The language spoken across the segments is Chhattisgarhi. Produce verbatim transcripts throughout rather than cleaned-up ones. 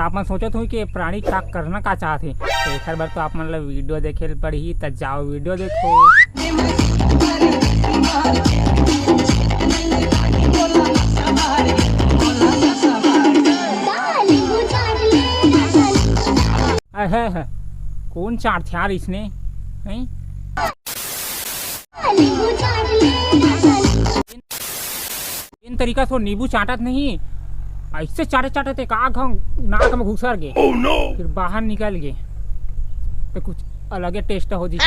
आप मन सोचत हो कि ये प्राणी का करना का चाहत हे, तो एखर बर तो आप मन ला वीडियो देखे ल पड़ही, त जाओ वीडियो देखो। अहे, हे, कौन चार थे यार इसने, नहीं? इन तरीका से वो नींबू चाटत नहीं, ऐसे चाटे चाटे ते का घाव नाक में घुसर गे। Oh no! फिर बाहर निकल गे, तो कुछ अलगे टेस्ट हो जी,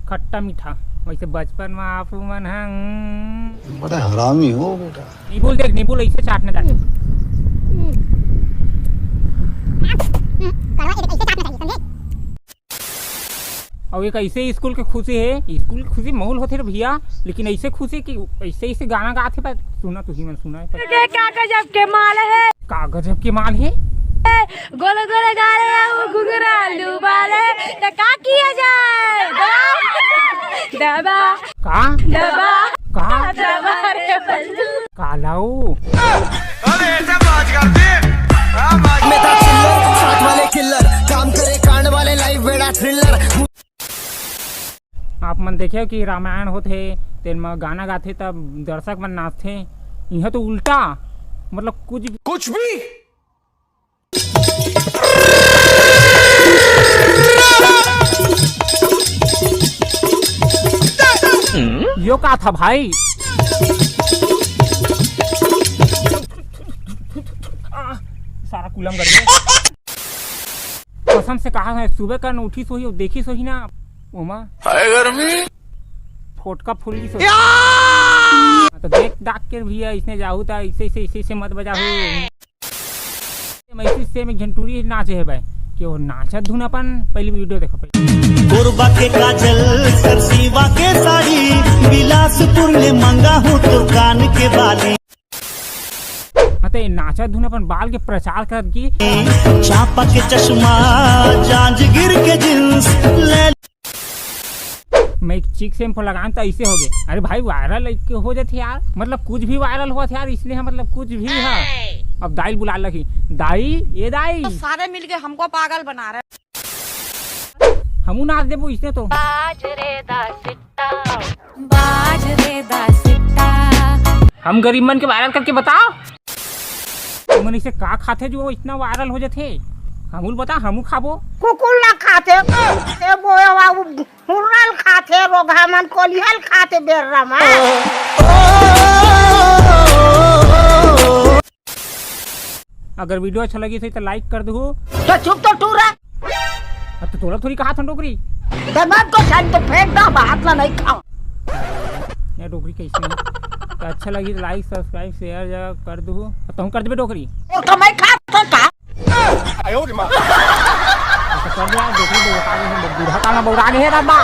खट्टा मीठा। वैसे बचपन में आप मन ह, हम्म, बड़ा हरामी हो बेटा। नींबू देख, नींबू ऐसे चाटना चाहते। अउ एक ऐसे स्कूल के खुशी हे, स्कूल के खुशी माहौल होथे रे भैया, लेकिन ऐसे खुशी कि ऐसे ऐसे गाना गाथे, पर सुना तुही मन सुना है, पर के का गजब के माल हे। का गजब के माल हे? गोल गोल गाल हे, वो घुघरालू बाल हे, त का किया जाए? दबा, दबा, का? दबा, का? दबा रे बल्लू। कालाऊ। अरे ऐसे बात करते हैं? हाँ, बात में था चिल्लर, साथ वाले किलर, काम करे कांड वाले, लाइव बेड़ा थ्रिलर। आप मन देखे कि रामायण होथे, तेन म गाना गाथे, तब दर्शक मन नाचथे। इहाँ तो उल्टा, मतलब कुछ भी, कुछ भी। यो का था भाई? आ, सारा कुलम कर दे। कसम से कहा है, सुबह का उठी सोही, देखी सोही ना, ओमा हाय गर्मी। फोटका फुल्ली सोही। तो देख डाक के भैया, इसने जाहू ता, इसे, इसे, इसे, इसे मत बजाहू। मैं इसी से में एक झन टूरी नाचे हे भाई, कि वो नाचत धुन अपन पहली वीडियो देखो पहले। कोरबा के काजल, सरसीवा के साड़ी, बिलासपुर ले मंगा हूँ तो कान के बाली। हाँ, तो ये नाचत धुन अपन बाल के प्रचार करत की। चांपा के चश्मा, जांजगीर के जींस, ले मैं एक चीक शैम्पू लगान त ऐसे हो गए। अरे भाई, वायरल एक हो जाथे यार, मतलब कुछ भी वायरल होवत हे यार, इसलिए मतलब कुछ भी है। अब दाई ल बुला लगी, दाई, ये दाई। तो सारे मिलके हमको पागल बना रहे। हमू नाच देबो इसने तो। बाज रे दा सिट्टा, बाज रे दा सिट्टा। हम गरीब मन के वायरल करके बताओ। तुमन इसे का खाथे जो इतना वायरल हो जाथे? हमू ल बता, हमू खाबो। कुकुर ला खाथे, ए बोए बाबू, हुर्रा ल खाथे, रोगहा मन कोलिहा ल खाथे, बेर्रा मन। अगर वीडियो अच्छा लगी तो लाइक कर दू। तो चुप तो टूरा। अब तो तोला थोड़ी कहा था डोकरी। दमाद को छान तो फेंक दो, बात ला नहीं खाओ। ये डोकरी कैसे है? तो अच्छा लगी तो लाइक, सब्सक्राइब, शेयर जरा कर दू। अब तुम कर देबे डोकरी। और कमाई खा तो का? अच्छा कर दिया, डोकरी बौरा गे हे, बूढ़ा काल में बौरा गे हे दादा।